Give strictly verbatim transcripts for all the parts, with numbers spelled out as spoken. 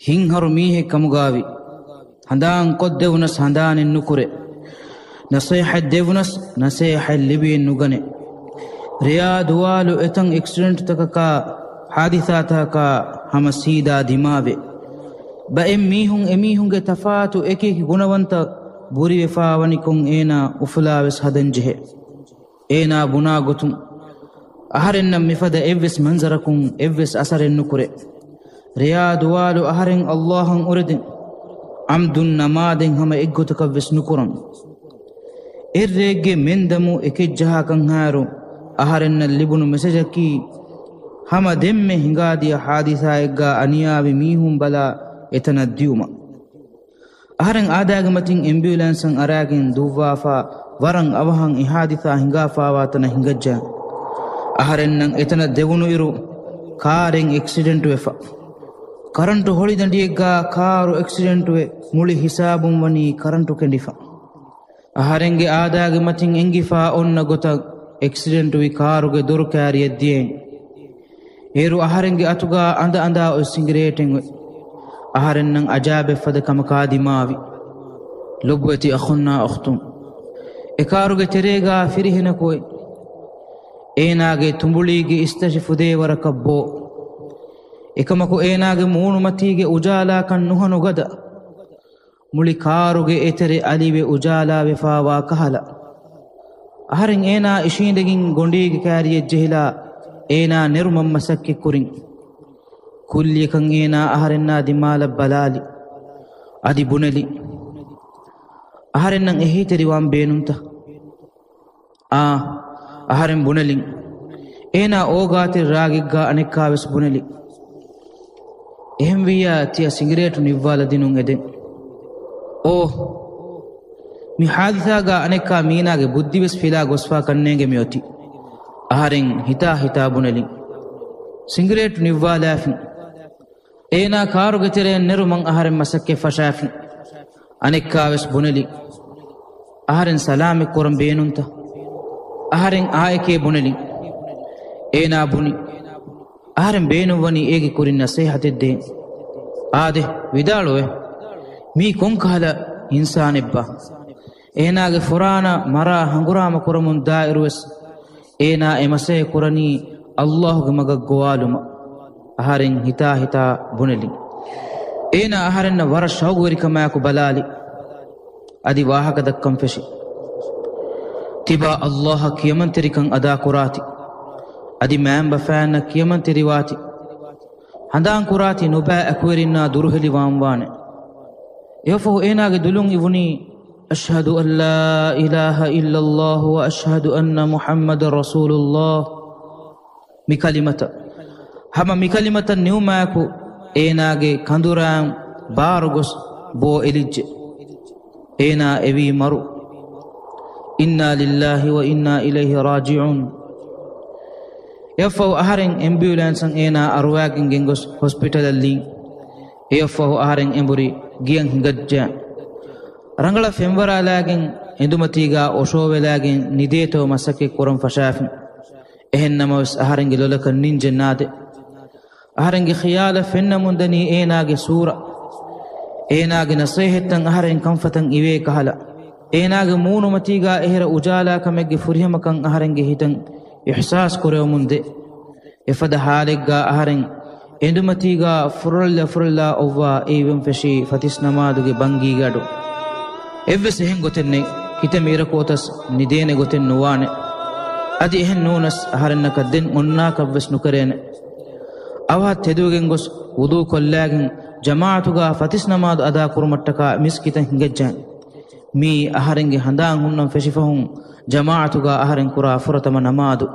ހިތްހަރު މީހެއް ކަމުގާވި. ހަނދާން ކޮށްދެވުނަސް ހަނދާނެއް ނުކުރޭ. ނަސޭހަތް ދެވުނަސް ނަސޭހަތް ލިބިއެއް ނުގަނޭ. ރެޔާ ދުވާލު އެތަން އެކްސިޑެންޓްތަކަކާ ހާދިސާތަކަކާ ހަމަ ސީދާ ދިމާވޭ. ބައެއް މީހުން އެމީހުންގެ ތަފާތު އެކިއެކި ގުނަވަންތައް ބުރިވެފާވަނިކޮށް އޭނާ އުފުލާވެސް ހަދަންޖެހޭ. އޭނާ ބުނާ ގޮތުން، އަހަރެންނަށް މިފަދަ އެއްވެސް މަންޒަރަކުން އެއްވެސް އަސަރެއް ނުކުރޭ. ރެޔާ ދުވާލު އަހަރެން އައްލާހަށް އުރެދެން، އަމްދުން ނަމާދެއް ހަމަ އެއްގޮތަކަށްވެސް ނުކުރަން. އެއްރެއެއްގެ މެންދަމު އެކެއްޖަހާކަންހާއިރު، އަހަރެންނަށް ލިބުނު މެސެޖަކީ، ހަމަ ދެންމެ ހިނގާދިޔަ ހާދިސާއެއްގާ އަނިޔާވި މީހުން ބަލާ އެތަނަށް ދިޔުމަށް. އަހަރެން އާދާގެ މަތިން އެމްބިއުލެންސަށް އަރާގެން ދުއްވާފާ، ވަރަށް އަވަހަށް އެ ހާދިސާ ހިނގާފާވާ ތަނަށް ހިނގައްޖެ. އަހަރެންނަށް އެތަނަށް ދެވުނުއިރު، ކާރެއް އެކްސިޑެންޓުވެފަ. ކަރަންޓު ހޮޅިދަނޑިއެއްގާ ކާރު އެކްސިޑެންޓުވެ، މުޅި ހިސާބުން ވަނީ ކަރަންޓު ކެނޑިފަ. އަހަރެންގެ އާދާގެ މަތިން އެނގިފާ އޮންނަ ގޮތަށް އެކްސިޑެންޓުވި ކާރުގެ ދޮރު ކާރިއަށް ދިޔައިން. އޭރު އަހަރެންގެ އަތުގާ އަނދަ އަނދާ އޮތް ސިނގިރޭޓެއް އޮތް. އަހަރެންނަށް އަޖާބެއް ފަދަ ކަމަކާ ދިމާވި. ލޮބުވެތި އަޚުންނާ އުޚްތުން، އެ ކާރުގެ ތެރޭގާ ފިރިހެނަކު އޮތް. އޭނާގެ ތުނބުޅީގެ އިސްތަށި ފުދޭވަރަކަށް ބޯ. އެކަމަކު އޭނާގެ މޫނުމަތީގެ އުޖާލާކަން ނުހަނު ގަދަ. މުޅި ކާރުގެ އެތެރެ އަލިވެ އުޖާލާވެފާވާ ކަހަލަ. އަހަރެން އޭނާ އިށީނދެގެން ގޮނޑީގެ ކާރިއަށް ޖެހިލާ، އޭނާ ނެރުމަށް މަސައްކަތްކުރިން. ކުއްލިއަކަށް އޭނާ އަހަރެންނާ ދިމާލަށް ބަލާލި. އަދި ބުނެލި، އަހަރެންނަށް އެހީތެރިވާން ބޭނުންތަ؟ އާ، އަހަރެން ބުނެލިން. އޭނާ އޯގާތެރި ރާގެއްގާ އަނެއްކާވެސް ބުނެލި. އެހެންވިއްޔާ ތިޔަ ސިނގިރޭޓު ނިއްވާލަދިނުން އެދެން. އޯ، މި ހާދިސާގާ އަނެއްކާ މީނާގެ ބުއްދިވެސް ފިލާ ގޮސްފާ ކަންނޭނގެ މިއޮތީ. އަހަރެން ހިތާ ހިތާ ބުނެލިން. ސިނގިރޭޓު ނިއްވާލާފިން. އޭނާ ކާރުގެ ތެރެއަށް ނެރުމަށް އަހަރެން މަސައްކަތް ފަށާފިން. އަނެއްކާވެސް ބުނެލި. އަހަރެން ސަލާމެއް ކުރަން ބޭނުންތަ؟ އަހަރެން އާއެކޭ ބުނެލި. އޭނާ ބުނި، އަހަރެން ބޭނުންވަނީ އޭގެ ކުރިން ނަސޭހަތެއް ދޭން. އާދެ، ވިދާޅުވެ. މީ ކޮންކަހަލަ އިންސާނެއްބާ؟ އޭނާގެ ފުރާނަ މަރާ ހަނގުރާމަ ކުރަމުން ދާއިރުވެސް، އޭނާ އެ މަސައްކަތް ކުރަނީ އައްލާހުގެ މަގަށް ގޮވާލުމަށް. އަހަރެން ހިތާ ހިތާ ބުނެލި. އޭނާ އަހަރެންނަށް ވަރަށް ޝައުގުވެރިކަމާއެކު ބަލާލި. އަދި ވާހަކަ ދައްކަން ފެށި. ތިބާ އައްލާހަށް ކިޔަމަންތެރިކަން އަދާކުރާތި. އަދި މައިންބަފައިންނަށް ކިޔަމަންތެރިވާތި. ހަނދާން ކުރާތި ނުބައި އެކުވެރިންނާ ދުރުހެލިވާން ވާނެ. އެއަށްފަހު އޭނާގެ ދުލުން އިވުނީ، أشهد أن لا إله إلا الله وأشهد أن محمدا رسول الله. މި ކަލިމަތައް. ހަމަ މި ކަލިމަތައް ނިމުމާއެކު އޭނާގެ ކަނދުރާއިން ބާރުގޮސް ބޯ އެލިއްޖެ. އޭނާ އެވީ މަރު. إنا لله وإنا إليه راجعون. އެއަށްފަހު އަހަރެން އެމްބިއުލާންސަށް އޭނާ އަރުވާގެން ގެންގޮސް ހޮސްޕިޓަލަށް ލީން. އެއަށްފަހު އަހަރެން އެނބުރި ގެޔަށް ހިނގައްޖެ. ރަނގަޅަށް ފެންވަރާލާގެން އެނދުމަތީގާ އޮށޯވެލާގެން ނިދޭތޯ މަސައްކަތް ކުރަން ފަށާފިން. އެހެންނަމަވެސް އަހަރެންގެ ލޮލަކަށް ނިންޖެއް ނާދޭ. އަހަރެންގެ ޚިޔާލަށް ފެންނަމުންދަނީ އޭނާގެ ސޫރަ. އޭނާގެ ނަސޭހަތްތައް އަހަރެން ކަންފަތަށް އިވޭ ކަހަލަ. އޭނާގެ މޫނުމަތީގާ އެހެރަ އުޖާލާކަމެއްގެ ފުރިހަމަކަން އަހަރެންގެ ހިތަށް އިޙްސާސް ކުރެވެމުން ދޭ. އެފަދަ ހާލެއްގާ އަހަރެން އެނދުމަތީގާ ފުރޮޅިލަ ފުރޮޅިލާ އޮއްވާ އެ އިވެން ފެށީ ފަތިސް ނަމާދުގެ ބަންގީގެ އަޑު. އެއްވެސް އެހެން ގޮތެއް ނެތް. ކިތައްމެ އިރަކު އޮތަސް ނިދޭނެ ގޮތެއް ނުވާނެ. އަދި އެހެން ނޫނަސް އަހަރެންނަކަށް ދެން އޮންނާކަށްވެސް ނުކެރޭނެ. އަވަހަށް ތެދުވެގެން ގޮސް ވުޟޫ ކޮށްލާގެން ޖަމާޢަތުގާ ފަތިސް ނަމާދު އަދާ ކުރުމަށްޓަކާ މިސްކިތަށް ހިނގައްޖެ. މީ އަހަރެންގެ ހަނދާން ހުންނަން ފެށިފަހުން ޖަމާޢަތުގާ އަހަރެން ކުރާ ފުރަތަމަ ނަމާދު.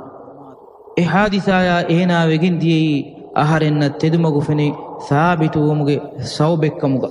އެ ޙާދިސާޔާ އޭނާ ވެގެން ދިޔައީ އަހަރެންނަށް ތެދުމަގު ފެނި ސާބިތުވުމުގެ ސަބަބެއްކަމުގަ.